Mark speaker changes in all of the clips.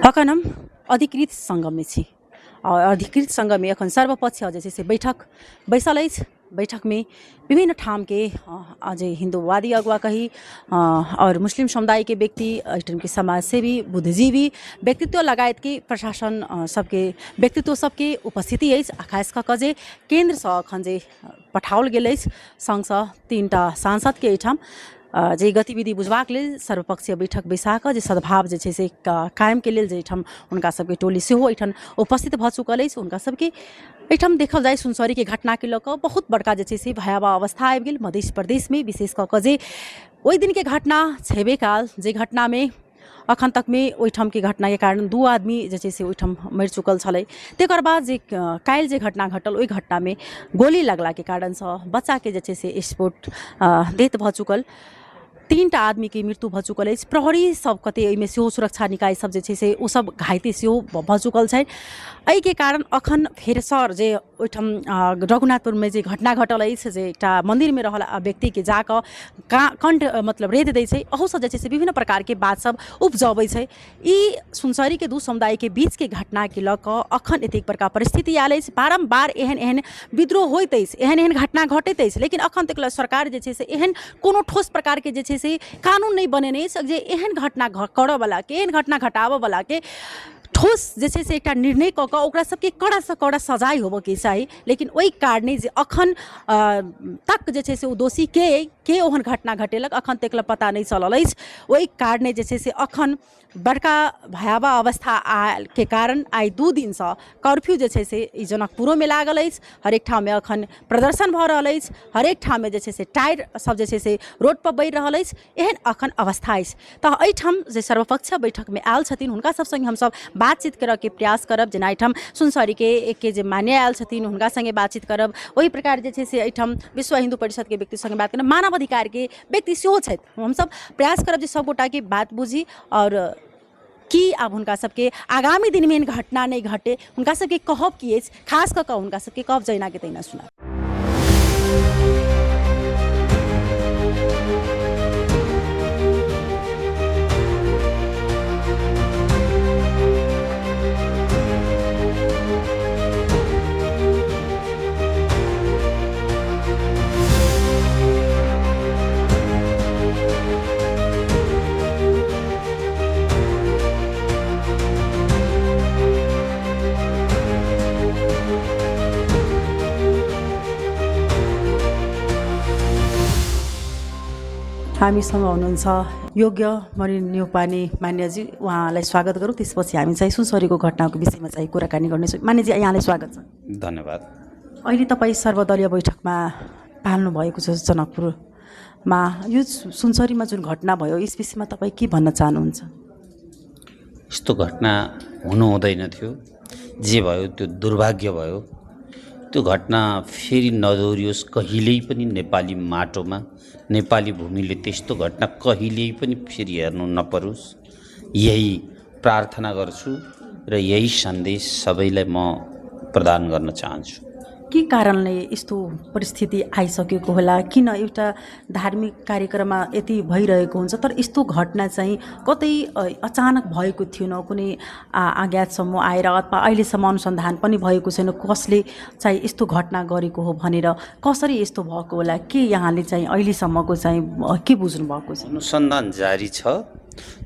Speaker 1: अखन हम अधिकृत सङ्गममे छी आओर अधिकृत सङ्गममे एखन सर्वपक्ष जे छै से बैठक बैसल अछि। बैठकमे विभिन्न ठामके जे हिन्दूवादी अगुवा कही आओर मुस्लिम समुदायके व्यक्ति, एहिठामके समाजसेवी, बुद्धिजीवी व्यक्तित्व लगायतके प्रशासन सबके व्यक्तित्व सबके उपस्थिति अछि। आ खास कऽ कऽ जे केन्द्रसँ एखन जे पठाओल गेल अछि सङ्घसँ 3टा सांसदके एहिठाम जे गतिविधि बुझबाक लेल सर्वपक्षीय बैठक बैसा कऽ जे सद्भाव जे छै से कायमके लेल जे एहिठाम हुनका सबके टोली सेहो एहिठाम उपस्थित भऽ चुकल अछि। हुनका सबके एहिठाम देखल जाय सुनसरीके घटनाके लऽ कऽ बहुत बड़का जे छै से भयावह अवस्था आबि गेल मधेश प्रदेशमे, विशेष कऽ कऽ जे ओहि दिनके घटना छेबे कयल, जे घटनामे अखन तकमे ओहिठामके घटनाके कारण 2 आदमी जे छै से ओहिठाम मरि चुकल छलै। तकर बाद जे काल्हि जे घटना घटल ओहि घटनामे गोली लगलाके कारणसँ बच्चाके जे छै से स्पोर्ट डेथ भऽ चुकल, 3टा आदमीके मृत्यु भऽ चुकल अछि। प्रहरी सब कते एहिमे सेहो सुरक्षा निकाय सब जे छै से ओ सब घाइते सेहो भऽ चुकल छै। एहिके कारण अखन फेरसँ जे ओहिठाम रघुनाथपुरमे जे घटना घटल अछि जे एकटा मन्दिरमे रहल व्यक्तिके जाकऽ कण्ठ मतलब रेत दै छै, अहूसँ जे छै से विभिन्न प्रकारके बात सब उपजबै छै। ई सुनसरीके दू समुदायके बीचके घटनाके लऽ कऽ अखन एतेक बड़का परिस्थिति आयल अछि। बारम्बार एहन एहन विद्रोह होइत अछि, एहन एहन घटना घटैत अछि, लेकिन अखन तक सरकार जे छै से एहन कोनो ठोस प्रकारके जे छै से कानून नहि बनेने अछि जे एहन घटना करऽवलाके, एहन घटना घटाबऽवलाके ठोस जे छै से एकटा निर्णय कऽ कऽ ओकरा सबके कड़ासँ कड़ा सजाय होबऽके चाही। लेकिन ओहि कारणे जे अखन तक जे छै से ओ दोषी के अइ, के ओहन घटना घटेलक, अखन तक लए पता नहि चलल अछि। ओहि कारणे जे छै से अखन बड़का भयावह अवस्था आयलके कारण आइ 2 दिनसँ कर्फ्यू जे छै से ई जनकपुरोमे लागल अछि। हरेक ठाममे अखन प्रदर्शन भऽ रहल अछि, हरेक ठाममे जे छै से टायर सब जे छै से रोडपर बरि रहल अछि। एहन अखन अवस्था अछि। तऽ एहिठाम जे सर्वपक्ष बैठकमे आयल छथिन हुनका सब सङ्गे हमसब बातचीत करऽके प्रयास करब। जेना एहिठाम सुनसरीके के जे मान्य आयल छथिन हुनका सङ्गे बातचीत करब, ओहि प्रकार जे छै से एहिठाम विश्व हिन्दू परिषदके व्यक्ति सङ्गे बात करब, मानव अधिकारके व्यक्ति सेहो छथि। हमसब प्रयास करब जे सबगोटाके बात बुझी आओर की आब हुनका सबके आगामी दिनमे एहन घटना नहि घटे, हुनका सबके कहब की अछि, खास कऽ कऽ हुनका सबके कहब जहिनाके तहिना सुनाब। हामीसँग हुनुहुन्छ योग्य मणि न्यौपाने मान्यजी, उहाँलाई स्वागत गरौँ। त्यसपछि हामी चाहिँ सुनसरीको घटनाको विषयमा चाहिँ कुराकानी गर्नेछौँ। मान्यजी, यहाँलाई स्वागत छ।
Speaker 2: धन्यवाद।
Speaker 1: अहिले तपाईँ सर्वदलीय बैठकमा पाल्नु भएको छ जनकपुरमा। यो सुनसरीमा जुन घटना भयो यस विषयमा तपाईँ के भन्न चाहनुहुन्छ?
Speaker 2: यस्तो घटना हुनु हुँदैन थियो, जे भयो त्यो दुर्भाग्य भयो। त्यो घटना फेरि नदोहोरियोस् कहिल्यै पनि नेपाली माटोमा, नेपाली भूमिले त्यस्तो घटना कहिल्यै पनि फेरि हेर्नु नपरोस्, यही प्रार्थना गर्छु र यही सन्देश सबैलाई म प्रदान गर्न चाहन्छु।
Speaker 1: के कारणले यस्तो परिस्थिति आइसकेको होला? किन एउटा धार्मिक कार्यक्रममा यति भइरहेको हुन्छ तर यस्तो घटना चाहिँ कतै अचानक भएको थिएन, कुनै अज्ञात समूह आएर अथवा अहिलेसम्म अनुसन्धान पनि भएको छैन कसले चाहिँ यस्तो घटना गरेको हो भनेर, कसरी यस्तो भएको होला? के यहाँले चाहिँ अहिलेसम्मको चाहिँ के बुझ्नु भएको छ?
Speaker 2: अनुसन्धान जारी छ,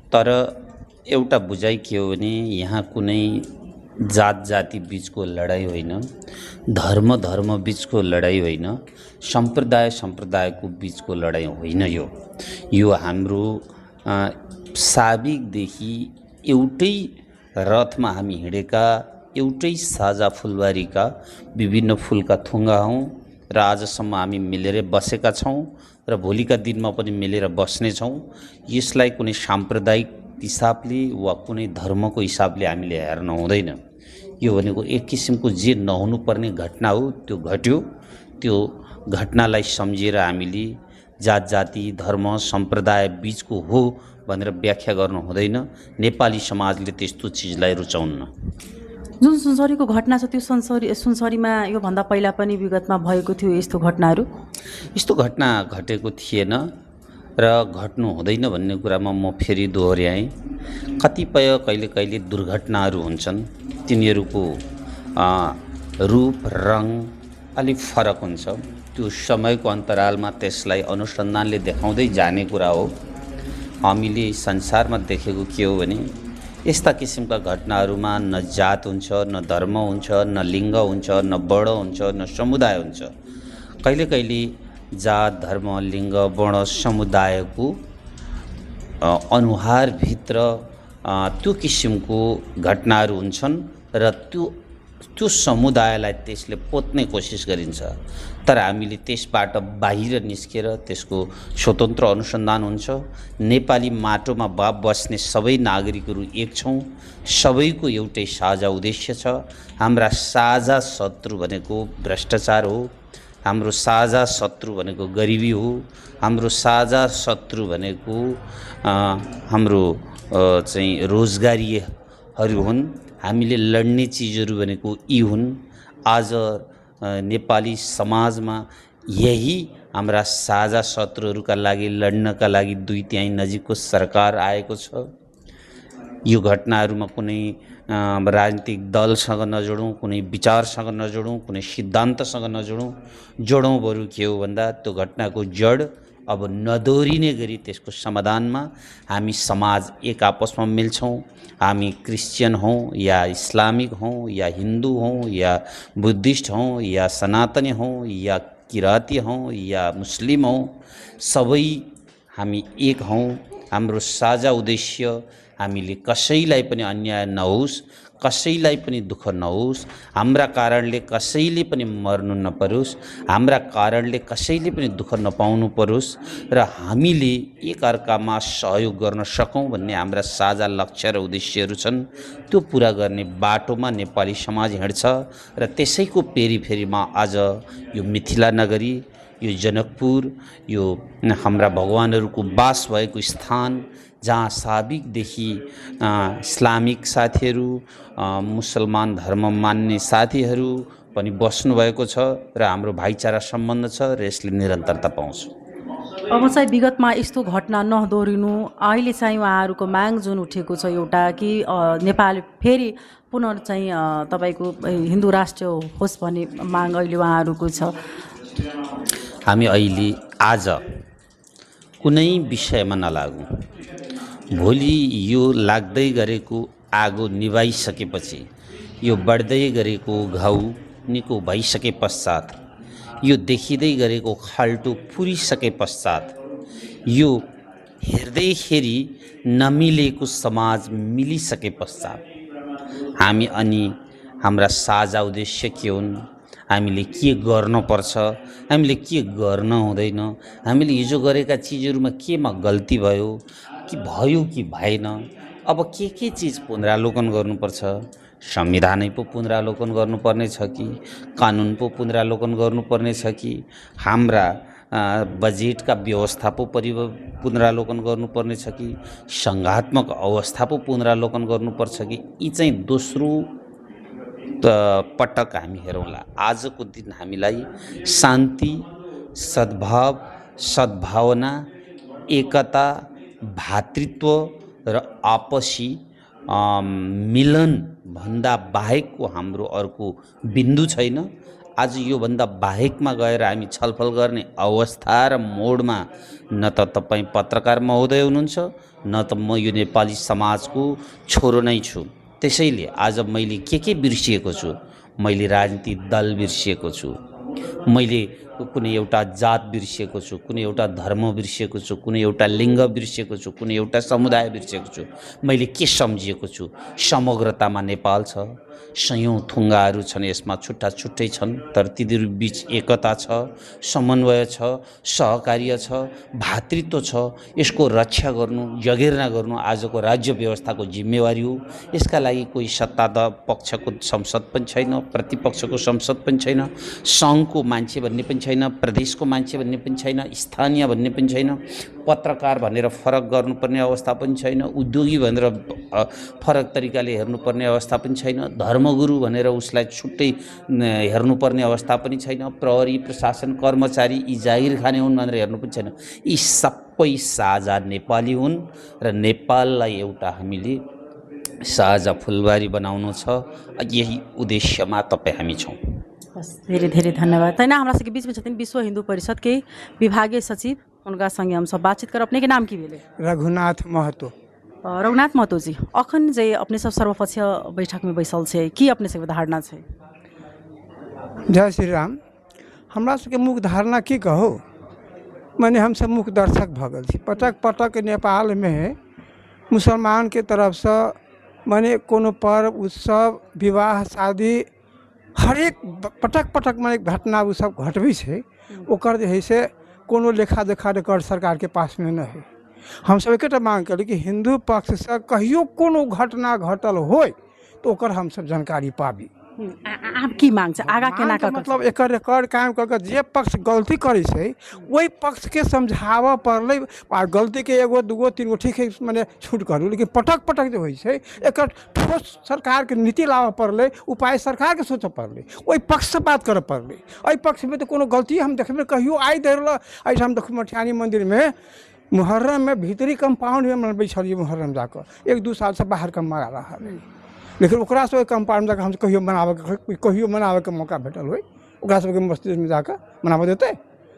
Speaker 2: तर एउटा बुझाइ के हो भने यहाँ कुनै जात जाति बिचको लडाइँ होइन, धर्म धर्म बिचको लडाइँ होइन, सम्प्रदाय सम्प्रदायको बिचको लडाइँ होइन। यो हाम्रो साबिकदेखि एउटै रथमा हामी हिँडेका, एउटै साझा फुलबारीका विभिन्न फुलका थुङ्गा हौँ र आजसम्म हामी मिलेरै बसेका छौँ र भोलिका दिनमा पनि मिलेर बस्नेछौँ। यसलाई कुनै साम्प्रदायिक हिसाबले वा कुनै धर्मको हिसाबले हामीले हेर्न हुँदैन। यो भनेको एक किसिमको जे नहुनुपर्ने घटना हो त्यो घट्यो। त्यो घटनालाई सम्झेर हामीले जात जाति धर्म सम्प्रदाय बिचको हो भनेर व्याख्या गर्नु हुँदैन। नेपाली समाजले त्यस्तो चिजलाई रुचाउन्न।
Speaker 1: जुन सुनसरीको घटना छ त्यो सुनसरीमा योभन्दा पहिला पनि विगतमा भएको थियो यस्तो घटनाहरू?
Speaker 2: यस्तो घटना घटेको थिएन। र घट्नु हुँदैन भन्ने कुरामा म फेरि दोहोऱ्याएँ। कतिपय कहिले कहिले दुर्घटनाहरू हुन्छन्, तिनीहरूको रूप रङ अलिक फरक हुन्छ। त्यो समयको अन्तरालमा त्यसलाई अनुसन्धानले देखाउँदै जाने कुरा हो। हामीले संसारमा देखेको के हो भने यस्ता किसिमका घटनाहरूमा न जात हुन्छ, न धर्म हुन्छ, न लिङ्ग हुन्छ, न वर्ण हुन्छ, न समुदाय हुन्छ। कहिले कहिले जात, धर्म, लिङ्ग, वर्ण, समुदायको अनुहारभित्र त्यो किसिमको घटनाहरू हुन्छन् र त्यो त्यो समुदायलाई त्यसले पोत्ने कोसिस गरिन्छ। तर हामीले त्यसबाट बाहिर निस्केर त्यसको स्वतन्त्र अनुसन्धान हुन्छ। नेपाली माटोमा बस्ने सबै नागरिकहरू एक छौँ, सबैको एउटै साझा उद्देश्य छ। हाम्रा साझा शत्रु भनेको भ्रष्टाचार हो, हाम्रो साझा शत्रु भनेको गरिबी हो, हाम्रो साझा शत्रु भनेको हाम्रो चाहिँ रोजगारीहरू हुन्। हामीले लड्ने चिजहरू भनेको यी हुन्। आज नेपाली समाजमा यही हाम्रा साझा शत्रुहरूका लागि लड्नका लागि 2/3 नजिकको सरकार आएको छ। यो घटनाहरूमा कुनै राजनीतिक दलसँग नजोडौँ, कुनै विचारसँग नजोडौँ, कुनै सिद्धान्तसँग नजोडौँ, जोडौँ बरु के हो भन्दा त्यो घटनाको जड अब नदोहोरिने गरी त्यसको समाधानमा हामी समाज एक आपसमा मिल्छौँ। हामी क्रिस्चियन हौँ या इस्लामिक हौँ या हिन्दू हौँ या बुद्धिस्ट हौँ या सनातनी हौँ या किराँती हौँ या मुस्लिम हौँ, सबै हामी एक हौँ। हाम्रो साझा उद्देश्य हामीले कसैलाई पनि अन्याय नहोस्, कसैलाई पनि दुःख नहोस्, हाम्रा कारणले कसैले पनि मर्नु नपरोस्, हाम्रा कारणले कसैले पनि दुःख नपाउनु परोस् र हामीले एकअर्कामा सहयोग गर्न सकौँ भन्ने हाम्रा साझा लक्ष्य र उद्देश्यहरू छन्। त्यो पुरा गर्ने बाटोमा नेपाली समाज हिँड्छ र त्यसैको पेरिफेरीमा आज यो मिथिला नगरी, यो जनकपुर, यो हाम्रा भगवान्हरूको वास भएको स्थान, जहाँ साबिकदेखि इस्लामिक साथीहरू, मुसलमान धर्म मान्ने साथीहरू पनि बस्नुभएको छ र हाम्रो भाइचारा सम्बन्ध छ र यसले निरन्तरता पाउँछ।
Speaker 1: अब चाहिँ विगतमा यस्तो घटना नदोहोरिनु, अहिले चाहिँ उहाँहरूको माग जुन उठेको छ एउटा कि नेपाल फेरि पुनः चाहिँ तपाईँको हिन्दू राष्ट्र होस् भन्ने माग अहिले उहाँहरूको छ।
Speaker 2: हामी अहिले आज कुनै विषयमा नलागौँ, भोलि यो लाग्दै गरेको आगो निभाइसकेपछि, यो बढ्दै गरेको घाउ निको भइसके पश्चात, यो देखिँदै गरेको खाल्टो पुरिसके पश्चात, यो हेर्दैखेरि नमिलेको समाज मिलिसके पश्चात हामी अनि हाम्रा साझा उद्देश्य के हुन्, हामीले के गर्नुपर्छ, हामीले के गर्न हुँदैन, हामीले हिजो गरेका चिजहरूमा केमा गल्ती भयो कि भयो कि भएन, अब के चिज पुनरावलोकन गर्नुपर्छ, संविधानै पो पुनरावलोकन गर्नुपर्ने छ कि, कानुन पो पुनरावलोकन गर्नुपर्ने छ कि, हाम्रा बजेटका व्यवस्था पो पुनरावलोकन गर्नुपर्ने छ कि, सङ्घात्मक अवस्था पो पुनरावलोकन गर्नुपर्छ कि, यी चाहिँ दोस्रो पटक हामी हेरौँला। आजको दिन हामीलाई शान्ति, सद्भाव, सद्भावना, एकता, भातृत्व र आपसी मिलन भन्दा बाहेकको हाम्रो अर्को बिन्दु छैन। आज योभन्दा बाहेकमा गएर हामी छलफल गर्ने अवस्था र मोडमा न त तपाईँ पत्रकार महोदय हुनुहुन्छ, न त म यो नेपाली समाजको छोरो नै छु। त्यसैले आज मैले के बिर्सिएको छु? मैले राजनीतिक दल बिर्सिएको छु, मैले कुनै एउटा जात बिर्सिएको छु, कुनै एउटा धर्म बिर्सिएको छु, कुनै एउटा लिङ्ग बिर्सिएको छु, कुनै एउटा समुदाय बिर्सिएको छु। मैले के सम्झिएको छु? समग्रतामा नेपाल छ, सयौँ थुङ्गाहरू छन्, यसमा छुट्टा छुट्टै छन्, तर तिनीहरू बिच एकता छ, समन्वय छ, सहकार्य छ, भातृत्व छ। यसको रक्षा गर्नु, जगेर्ना गर्नु आजको राज्य व्यवस्थाको जिम्मेवारी हो। यसका लागि कोही सत्ता पक्षको संसद पनि छैन, प्रतिपक्षको संसद पनि छैन, सङ्घको मान्छे भन्ने पनि छैन, प्रदेशको मान्छे भन्ने पनि छैन, स्थानीय भन्ने पनि छैन, पत्रकार भनेर फरक गर्नुपर्ने अवस्था पनि छैन, उद्योगी भनेर फरक तरिकाले हेर्नुपर्ने अवस्था पनि छैन, धर्मगुरु भनेर उसलाई छुट्टै हेर्नुपर्ने अवस्था पनि छैन, प्रहरी प्रशासन कर्मचारी यी जागिर खाने हुन् भनेर हेर्नु पनि छैन। यी सबै सबै साझा नेपाली हुन् र नेपाललाई एउटा हामीले साझा फुलबारी बनाउनु छ। यही उद्देश्यमा तपाईँ हामी छौँ।
Speaker 1: हस्, धेरै धेरै धन्यवाद। तहिना हमरा सबके बीचमे छथिन विश्व हिन्दू परिषदके विभागीय सचिव, हुनका सङ्गे हमसब बातचीत करब। अपनेके नाम की भेलै?
Speaker 3: रघुनाथ महतो।
Speaker 1: रघुनाथ महतो जी, अखन जे अपने सब सर्वपक्षीय बैठकमे बैसल छै, की अपने सबके धारणा छै?
Speaker 3: जय श्री राम। हमरा सबके मुख्य धारणा की कहू, मने हमसब मुख्य दर्शक भऽ गेल छी। पटक पटक नेपालमे मुसलमानके तरफसँ मने कोनो पर्व उत्सव, विवाह शादी, हरेक पटक पटक मने घटना ओ सब घटबै छै, ओकर जे हइ से कोनो लेखा जोखा रिकॉर्ड सरकारके पासमे नहि हइ। हमसब एकेटा माँग करी कि हिन्दू पक्षसँ कहियो कोनो घटना घटल होइ तऽ ओकर हमसब जानकारी पाबी।
Speaker 1: आब की मांग छै आगा केना
Speaker 3: मांगके
Speaker 1: कऽ
Speaker 3: मतलब एकर रिकॉर्ड कायम कऽ कऽ जे पक्ष गलती करै छै ओहि पक्षके समझाबऽ पड़लै। आ गलतीके एगो दूगो तीन गो ठीक है, मने छूट करू, लेकिन पटक पटक जे होइ छै एकर ठोस सरकारके नीति लाबऽ पड़लै, उपाय सरकारके सोचऽ पड़लै, ओहि पक्षसँ बात करऽ पड़लै। एहि पक्षमे तऽ कोनो गलती हम देखबै कहियो आइ धरि लए एहिठाम देखू, मटिहानी मन्दिरमे मुहर्रममे भीतरी कम्पाउंडमे मनबै छलियै मुहर्रम जाकऽ, एक दू सालसँ बाहर कऽ मना रहल है, लेकिन ओकरासँ ओहि कम्पाउंड जाकऽ हम कहियो मनाबऽके, कहियो मनाबऽके मौका भेटल होइ ओकरा सबके मस्जिदमे जाकऽ मनाबऽ देतै?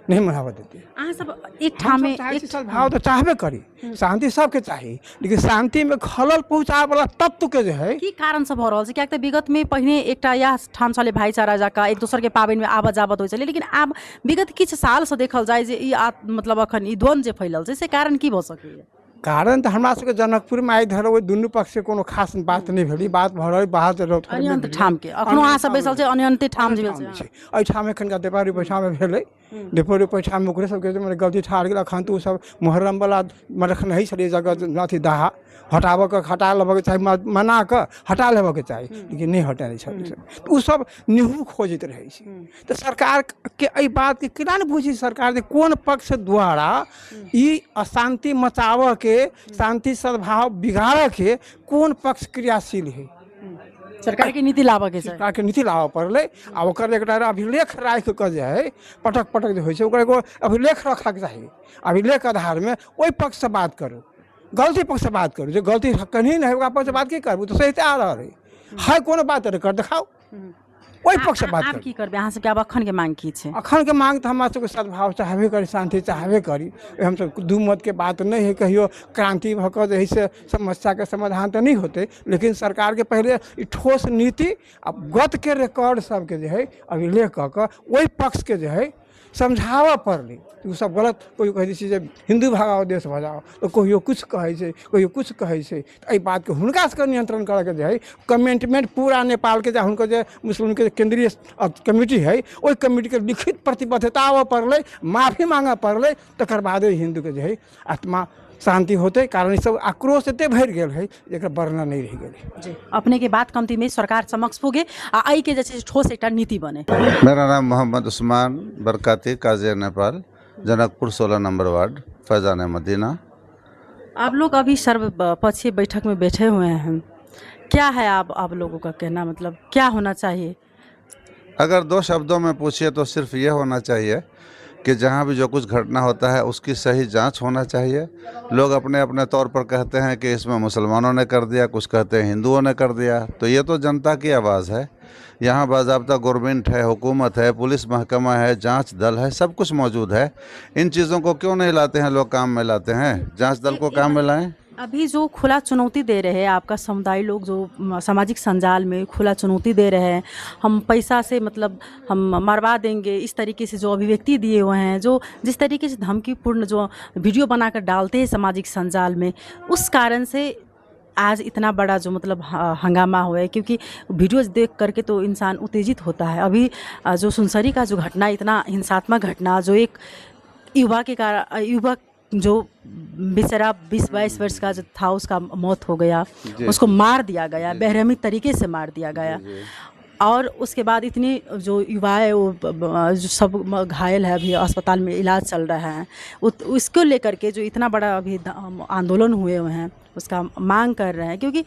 Speaker 3: नहि मनाबऽ देतै।
Speaker 1: अहाँ सब एक ठामे
Speaker 3: हमसब चाहै छी सद्भाव तऽ चाहबे करी, शान्ति सबके चाही, लेकिन शान्तिमे खलल पहुँचाबऽवला तत्वके जे है
Speaker 1: की कारणसँ भऽ रहल छै? किएक तऽ विगतमे पहिने एकटा इएह ठाम छलै भाइचारा जकाँ एक दोसरके पाबनिमे आबत जाबत होइ छलै, लेकिन आब विगत किछु सालसँ देखल जाय जे ई मतलब अखन ई द्वन्द्व जे फैलल छै से कारण की भऽ सकैए?
Speaker 3: कारण तऽ हमरा सबके जनकपुरमे आइ धरि ओहि दुनू पक्षके कोनो खास बात नहि भेल। ई बात भऽ रहल बाहर से रौतहटमे
Speaker 1: अन्यन्त
Speaker 3: भेलै।
Speaker 1: ठामके अखनो अहाँ सब बैसल छै, अन्यन्ते ठाम जे भेल छै
Speaker 3: छै एहिठाम एखनका देवारी पैठामे भेलै, देवरी पैठामे ओकरे सबके मने गलती ठाढ़ गेल। एखन तऽ ओसब मुहर्रमवला रखने छलै जगह अथी दाहा हटाबऽके, हटा लेबऽके चाही, मना कऽ हटा लेबऽके चाही, लेकिन नहि हटेने छलै तऽ ओसब निहू खोजैत रहै छै। तऽ सरकारके एहि बातके केना नहि बुझै सरकार जे कोन पक्ष द्वारा ई अशान्ति मचाबऽके, शान्ति सद्भाव बिगाड़ऽके कोन पक्ष क्रियाशील है?
Speaker 1: सरकारके नीति लाबऽके छै।
Speaker 3: सरकारके नीति लाबऽ पड़लै आ ओकर एकटा अभिलेख राखि कऽ जे है पटक पटक जे होइ छै ओकर एगो अभिलेख रखऽके चाही। अभिलेख आधारमे ओहि पक्षसँ बात करू, गलती पक्षसँ बात करू, जे गलती कहीं नहि है ओकरा पक्षसँ बात की करबू? तऽ सही आ रहल है, है कोनो बात रिकॉर्ड देखाउ, ओहि पक्षसँ बात
Speaker 1: आब
Speaker 3: करू।
Speaker 1: की करबै अहाँ सबके? आब अखनके मांग की छै?
Speaker 3: अखनके मांग तऽ हमरा सबके सद्भाव चाहबे करी, शान्ति चाहबे करी। हमसब दू मतके बात नहि है। कहियो क्रान्ति भऽ कऽ जे है से समस्याके समाधान तऽ नहि होतै, लेकिन सरकारके पहिले ई ठोस नीति आ गतके रिकॉर्ड सबके जे है अभिलेख कऽ कऽ ओहि पक्षके जे है समझाबऽ पड़लै ओ सब गलत। कोइ कहै छै जे हिन्दू भगाओ देश भजाओ, तऽ कहियो किछु कहै छै, कहियो किछु कहै छै। तऽ एहि बातके हुनका सबके नियन्त्रण करऽके जे है कमिटमेंट पूरा नेपालके जे हुनकर जे मुस्लिमके केन्द्रीय कमिटी है ओहि कमिटीके लिखित प्रतिबद्धता आबऽ पड़लै, माफी मांगऽ पड़लै, तकर बादे हिन्दूके जे है आत्मा शान्ति होतै। कारण ई सब आक्रोश एते भरि गेल है जेकर वर्णन नहि रहि गेल है।
Speaker 1: जी, अपने के बात कमती में सरकार समक्ष पुगे आ एहि के जे छै ठोस एकटा नीति बने।
Speaker 4: मेरा नाम मोहम्मद उस्मान बरकाती, काजिया नेपाल, जनकपुर 16 नंबर वार्ड, फैजान मदीना।
Speaker 1: आप लोग अभी सर्वपक्षीय बैठक में बैठे हुए हैं, क्या है आप लोगों का कहना, मतलब क्या होना चाहिए?
Speaker 4: अगर दो शब्दों में पूछिए तो सिर्फ ये होना चाहिए कि जहाँ भी जो कुछ घटना होता है उसकी सही जांच होना चाहिए। लोग अपने अपने तौर पर कहते हैं कि इसमें मुसलमानों ने कर दिया, कुछ कहते हैं हिंदुओं ने कर दिया, तो ये तो जनता की आवाज़ है। यहाँ बाज़ाब्ता गवर्नमेंट है, हुकूमत है, पुलिस महकमा है, जांच दल है, सब कुछ मौजूद है। इन चीज़ों को क्यों नहीं लाते हैं लोग, काम में लाते हैं? जांच दल को काम में लाएं।
Speaker 1: अभी जो खुला चुनौती दे रहे हैं आपका समुदाय लोग, जो सामाजिक संजाल में खुला चुनौती दे रहे हैं, हम पैसा से मतलब हम मरवा देंगे, इस तरीके से जो अभिव्यक्ति दिए हुए हैं, जो जिस तरीके से धमकीपूर्ण जो वीडियो बनाकर डालते हैं सामाजिक संजाल में, उस कारण से आज इतना बड़ा जो मतलब हंगामा हुआ है, क्योंकि वीडियोज देख करके तो इंसान उत्तेजित होता है। अभी जो सुनसरी का जो घटना, इतना हिंसात्मक घटना, जो एक युवा के कारण, युवक जो बेचारा 20-22 वर्ष का जो था उसका मौत हो गया, उसको मार दिया गया, बेरहमी तरीके से मार दिया गया, और उसके बाद इतनी जो युवा है वो जो सब घायल है, अभी अस्पताल में इलाज चल रहा है, उसको लेकर के जो इतना बड़ा अभी आंदोलन हुए हुए हैं उसका मांग कर रहे हैं, क्योंकि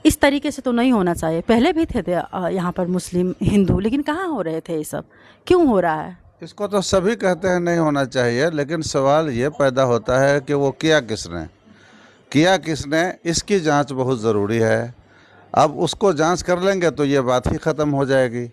Speaker 1: इस तरीके से तो नहीं होना चाहिए। पहले भी थे यहाँ पर मुस्लिम हिंदू, लेकिन कहाँ हो रहे थे ये सब, क्यों हो रहा है?
Speaker 4: इसको तो सभी कहते हैं नहीं होना चाहिए, लेकिन सवाल ये पैदा होता है कि वो किया किसने, किया किसने, इसकी जांच बहुत ज़रूरी है। अब उसको जांच कर लेंगे तो ये बात ही ख़त्म हो जाएगी।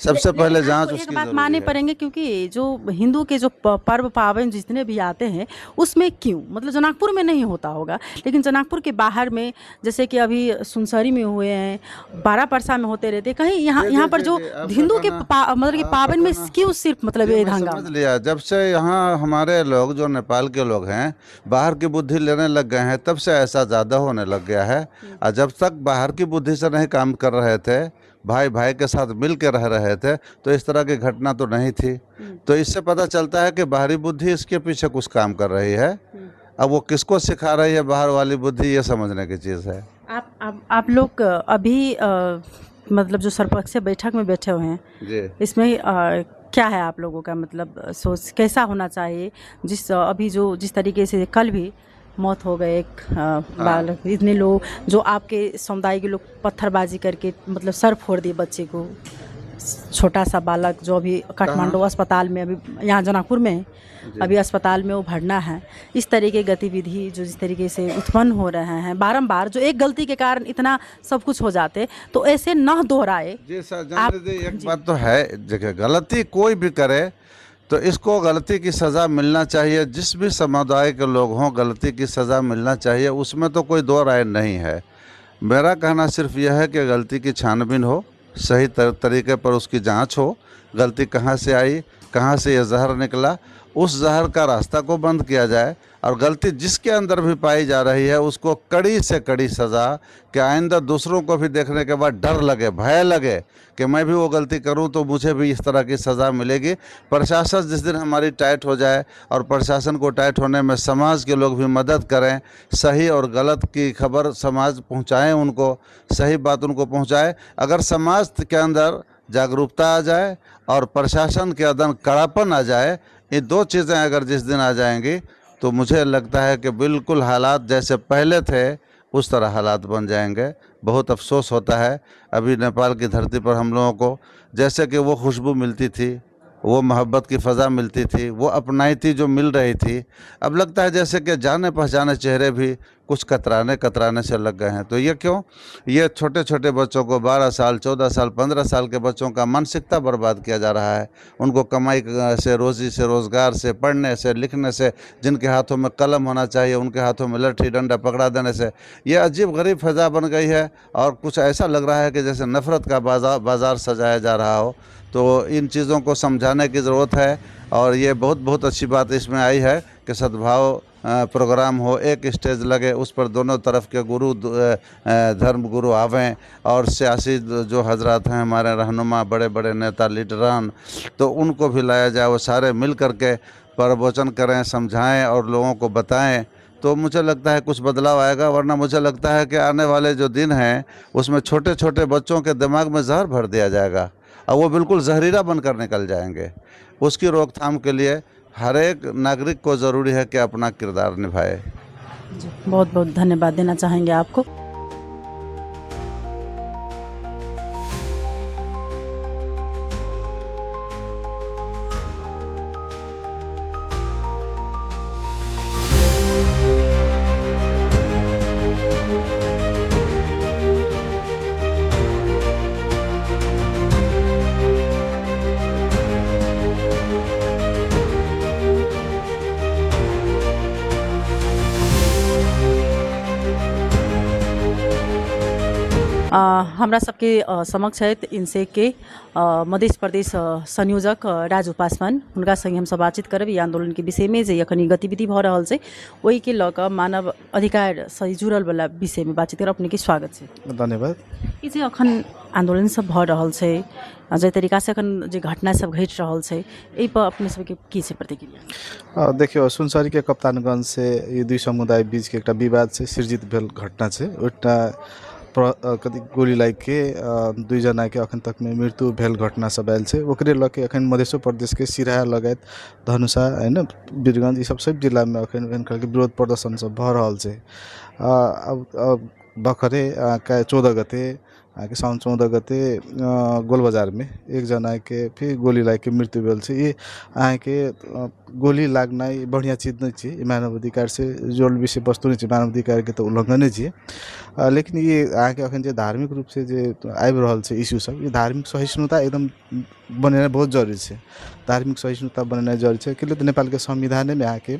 Speaker 4: सबसे पहले
Speaker 1: लेकिन
Speaker 4: जांच
Speaker 1: आपको एक
Speaker 4: उसकी
Speaker 1: बात
Speaker 4: ज़रूरी
Speaker 1: मानने
Speaker 4: है।
Speaker 1: पड़ेंगे, क्योंकि जो हिंदू के जो पर्व पावन जितने भी आते हैं उसमें क्यों मतलब जनकपुर में नहीं होता होगा, लेकिन जनकपुर के बाहर में जैसे कि अभी सुनसरी में हुए हैं, बारह परसा में होते रहते, कहीं यहाँ
Speaker 4: जी,
Speaker 1: यहाँ
Speaker 4: जी,
Speaker 1: पर
Speaker 4: जी,
Speaker 1: जो
Speaker 4: जी, आपका
Speaker 1: हिंदू के
Speaker 4: कहना-
Speaker 1: मतलब कि
Speaker 4: आपका
Speaker 1: पावन में
Speaker 4: कहना-
Speaker 1: क्यों सिर्फ मतलब
Speaker 4: जी,
Speaker 1: ये
Speaker 4: मैं
Speaker 1: दंगा?
Speaker 4: समझ लिया। जब से यहाँ हमारे लोग जो नेपाल के लोग हैं बाहर की बुद्धि लेने लग गए हैं, तब से ऐसा ज़्यादा होने लग गया है। और जब तक बाहर की बुद्धि से नहीं काम कर रहे थे, भाई भाई के साथ मिल के रह रहे थे, तो इस तरह की घटना तो नहीं थी। तो इससे पता चलता है कि बाहरी बुद्धि इसके पीछे कुछ काम कर रही है। अब वो किसको सिखा रही है बाहर वाली बुद्धि, ये समझने की चीज़ है।
Speaker 1: आप लोग अभी मतलब जो सर्वपक्षीय से बैठक में बैठे हुए हैं,
Speaker 4: जी
Speaker 1: इसमें क्या है आप लोगों का मतलब सोच कैसा होना चाहिए? जिस अभी जो जिस तरीके से कल भी मौत हो गए एक बालक, इतने लोग जो आपके समुदाय के लोग पत्थरबाजी करके मतलब सर फोड़ दिए बच्चे को, छोटा सा बालक जो अभी काठमांडू अस्पताल में, अभी यहाँ जनकपुर में है, अभी अस्पताल में वो भरना है। इस तरह के गतिविधि जो जिस तरीके से उत्पन्न हो रहे हैं बारंबार, जो एक गलती के कारण इतना सब कुछ हो जाते, तो ऐसे न दोहराए।
Speaker 4: जी सर,
Speaker 1: आप-
Speaker 4: जान लीजिए, एक
Speaker 1: जी।
Speaker 4: बात तो है, देखिए गलती कोई भी करे तो इसको गलती की सज़ा मिलना चाहिए। जिस भी समुदाय के लोग हों गलती की सज़ा मिलना चाहिए, उसमें तो कोई दो राय नहीं है। मेरा कहना सिर्फ यह है कि गलती की छानबीन हो, सही तरीके पर उसकी जांच हो, गलती कहाँ से आई, कहाँ से यह जहर निकला, उस जहर का रास्ता को बंद किया जाए और गलती जिसके अंदर भी पाई जा रही है उसको कड़ी से कड़ी सज़ा, कि आइंदा दूसरों को भी देखने के बाद डर लगे, भय लगे कि मैं भी वो गलती करूं तो मुझे भी इस तरह की सज़ा मिलेगी। प्रशासन जिस दिन हमारी टाइट हो जाए और प्रशासन को टाइट होने में समाज के लोग भी मदद करें, सही और गलत की खबर समाज पहुंचाएं, उनको सही बात उनको पहुंचाए। अगर समाज के अंदर जागरूकता आ जाए और प्रशासन के अंदर कड़ापन आ जाए, ये दो चीज़ें अगर जिस दिन आ जाएंगी तो मुझे लगता है कि बिल्कुल हालात जैसे पहले थे उस तरह हालात बन जाएंगे। बहुत अफसोस होता है अभी नेपाल की धरती पर हम लोगों को जैसे कि वो खुशबू मिलती थी, वो मोहब्बत की फ़ज़ा मिलती थी, वो अपनायती जो मिल रही थी, अब लगता है जैसे कि जाने पहचाने चेहरे भी कुछ कतराने कतराने से लग गए हैं। तो ये क्यों? ये छोटे छोटे बच्चों को 12 साल 14 साल 15 साल के बच्चों का मानसिकता बर्बाद किया जा रहा है। उनको कमाई से, रोज़ी से, रोज़गार से, पढ़ने से, लिखने से, जिनके हाथों में कलम होना चाहिए उनके हाथों में लठी डंडा पकड़ा देने से ये अजीब गरीब फ़ज़ा बन गई है और कुछ ऐसा लग रहा है कि जैसे नफ़रत का बाज़ार बाज़ार सजाया जा रहा हो। तो इन चीज़ों को समझाने की ज़रूरत है और ये बहुत बहुत अच्छी बात इसमें आई है कि सद्भाव प्रोग्राम हो, एक स्टेज लगे, उस पर दोनों तरफ के गुरु धर्म गुरु आवें और सियासी जो हजरात हैं हमारे रहनुमा, बड़े बड़े नेता लीडरान, तो उनको भी लाया जाए, वो सारे मिल करके प्रवचन करें, समझाएं और लोगों को बताएं, तो मुझे लगता है कुछ बदलाव आएगा। वरना मुझे लगता है कि आने वाले जो दिन हैं उसमें छोटे छोटे बच्चों के दिमाग में जहर भर दिया जाएगा और वो बिल्कुल जहरीला बनकर निकल जाएंगे। उसकी रोकथाम के लिए हर एक नागरिक को ज़रूरी है कि अपना किरदार निभाए।
Speaker 1: जी, बहुत बहुत धन्यवाद देना चाहेंगे आपको। हमरा सबके समक्ष छथि इनसे के मध्य प्रदेश संयोजक राजू पासवान। हुनका संगे हमसब बातचीत करब ई आंदोलन के विषय में, जे एखन गतिविधि भऽ रहल छै ओहिके लऽ कऽ मानव अधिकार से जुड़ल वाला विषय में बातचीत करब। अपने के स्वागत छै।
Speaker 5: धन्यवाद।
Speaker 1: ई जे अखन आंदोलन सब भऽ रहल छै, जाहि तरीका से अखन जे घटना सब घटि रहल छै, एहि पर अपने सबके की छै प्रतिक्रिया?
Speaker 5: देखियौ, सुनसरीके कप्तानगंज से ई दुई समुदाय बीचके एकटा विवाद छै, सृजित भेल घटना छै। ओहिटा कथी गोली लागिके दुई जनाके अखन तकमे मृत्यु भेल घटना सब आयल छै। ओकरे लऽ के अखन मधेशो प्रदेशके सिराहा लगायत धनुषा होइन वीरगञ्ज ई सब सब जिल्लामे अखन एहन खालके विरोध प्रदर्शन सब भऽ रहल छै। अब भर्खरै 14 गते अहाँके साउन 14 गते गोलबजारमे एकजनाके फेर गोली लागिके मृत्यु भेल छै। ई अहाँके गोली लागनाइ बढ़िआँ चीज नहि छै, ई मानव अधिकारसँ जुड़ल विषय वस्तु नहि छै, मानव अधिकारके तऽ उल्लङ्घने छियै। लेकिन ई अहाँके एखन जे धार्मिक रूपसँ जे आबि रहल छै इश्यू सब, ई धार्मिक सहिष्णुता एकदम बनेनाइ बहुत जरुरी छै। धार्मिक सहिष्णुता बनेनाइ जरुरी छै, किएक तऽ नेपालके संविधानेमे अहाँके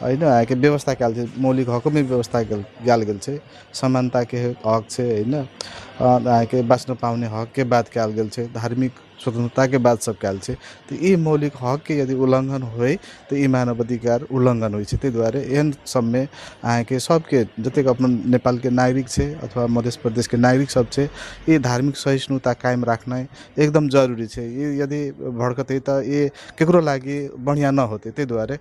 Speaker 5: होइन अहाँके व्यवस्था कयल छै, मौलिक हकोमे व्यवस्था कयल गेल छै, समानताके हक छै होइन, अहाँके बाँच्न पाउने हकके बात कयल गेल छै, धार्मिक स्वतन्त्रताके बात सब कयल छै। तऽ ई मौलिक हकके यदि उल्लङ्घन होइ तऽ ई मानव अधिकार उल्लङ्घन होइ छै। ताहि दुआरे एहन सबमे अहाँके सबके जतेक अपन नेपालके नागरिक छै अथवा मध्य प्रदेशके नागरिक सब छै, ई धार्मिक सहिष्णुता कायम राखनाइ एकदम जरुरी छै। ई यदि भड्कतै तऽ ई केकरो लागि बढ़िआँ न होतै। ताहि दुआरे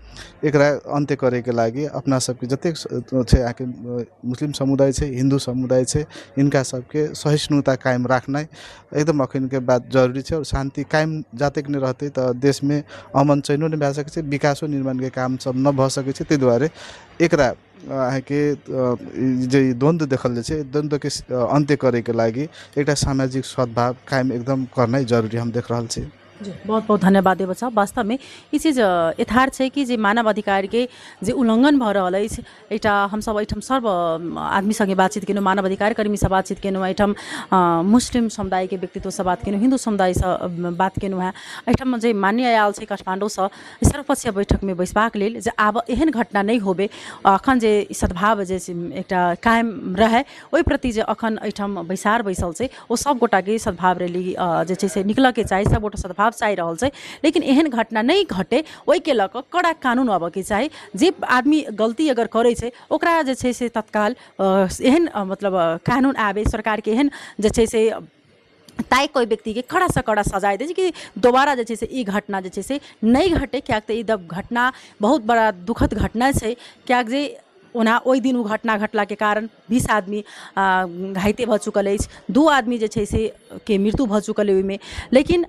Speaker 5: एकरा अन्त्य करैके लागि अपना सबके जतेक छै अहाँके मुस्लिम समुदाय छै, हिन्दू समुदाय छै, हिनका सबके सहिष्णुता कायम राखनाइ एकदम अखनके बात जरुरी छै। आओर शान्ति कायम जातेक नहि रहतै तऽ देशमे अमन चैनो नहि भए सकै छै, विकासो निर्माणके काम सब नहि भऽ सकै छै। ताहि दुआरे एकरा अहाँके जे द्वन्द्व देखल जाइ छै, द्वन्द्वके अन्त्य करैके लागि एकटा सामाजिक सद्भाव कायम एकदम करनाइ जरुरी हम देख रहल छी।
Speaker 1: जी, बहुत बहुत धन्यवाद देव साहब। वास्तवमे ई चीज यथार्थ छै कि जे मानव अधिकारके जे उल्लङ्घन भऽ रहल अछि, एकटा हमसब एहिठाम सब आदमी सङ्गे बातचीत केलहुँ, मानव अधिकार कर्मीसँ बातचीत केलहुँ, एहिठाम मुस्लिम समुदायके व्यक्तित्वसँ बात केलहुँ, हिन्दू समुदायसँ बात केलहुँ हेँ। एहिठाम जे मान्य आयल छै काठमाण्डूसँ सर्वपक्षीय बैठकमे बैसबाक लेल जे आब एहन घटना नहि होबे, अखन जे सद्भाव जे एकटा कायम रहै ओहि प्रति जे अखन एहिठाम बैसार बैसल छै ओ सब गोटाके सद्भाव रैली जे छै से निकलऽके चाही, सब गोटा सद्भाव चाहि रहल छै। लेकिन एहन घटना नहि घटे ओहिके लऽ कऽ कड़ा कानून अबऽके चाही। जे आदमी गलती अगर करै छै ओकरा जे छै से तत्काल एहन मतलब कानून आबै, सरकारके एहन जे छै से ताकि ओहि व्यक्तिके कड़ासँ कड़ा सजाय दै छै कि दोबारा जे छै से ई घटना जे छै से नहि घटै। किएक तऽ ई घटना बहुत बड़ा दुखद घटना छै, किएक जे ओना ओहि दिन ओ घटना घटलाके कारण 20 आदमी घाइते भऽ चुकल अछि, 2 आदमी जे छै से के मृत्यु भऽ चुकल अइ ओहिमे। लेकिन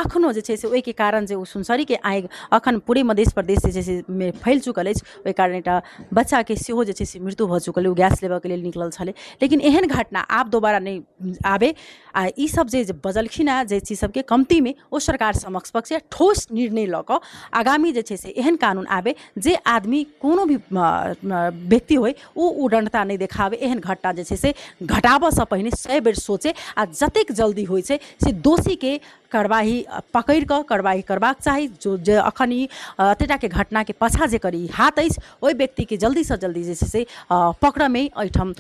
Speaker 1: अखनो जे छै से ओहिके कारण जे ओ सुनसरीके आगि अखन पूरे मध्य प्रदेश जे छै से मे फैल चुकल अछि, ओहि कारण एकटा बच्चाके सेहो जे छै से मृत्यु भऽ चुकल अइ, ओ गैस लेबऽके लेल निकलल छलै। लेकिन एहन घटना आब दोबारा नहि आबै आ ई सब जे बजलखिन हेँ जे चीज सबके कमतीमे ओ सरकार समक्ष पक्ष ठोस निर्णय लऽ कऽ आगामी जे छै से एहन कानून आबै जे आदमी कोनो भी व्यक्ति होइ ओ उदण्डता नहि देखाबै, एहन घटना जे छै से घटाबऽसँ पहिने 100 बेर सोचै आ जतेक जल्दी होइ छै से दोषीके कार्रवाही पकड़ि कऽ कार्रवाही करबाक चाही। जो जे अखन ई एतेटाके घटनाके पाछाँ जेकर ई हाथ अछि ओहि व्यक्तिके जल्दीसँ जल्दी जे छै से पकड़ऽमे एहिठाम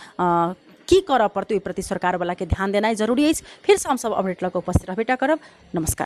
Speaker 1: की करऽ पड़तै ओहि प्रति सरकारवलाके ध्यान देनाइ जरूरी अछि। फेरसँ हमसब अपडेट लऽ कऽ उपस्थित रहबे टा करब। नमस्कार।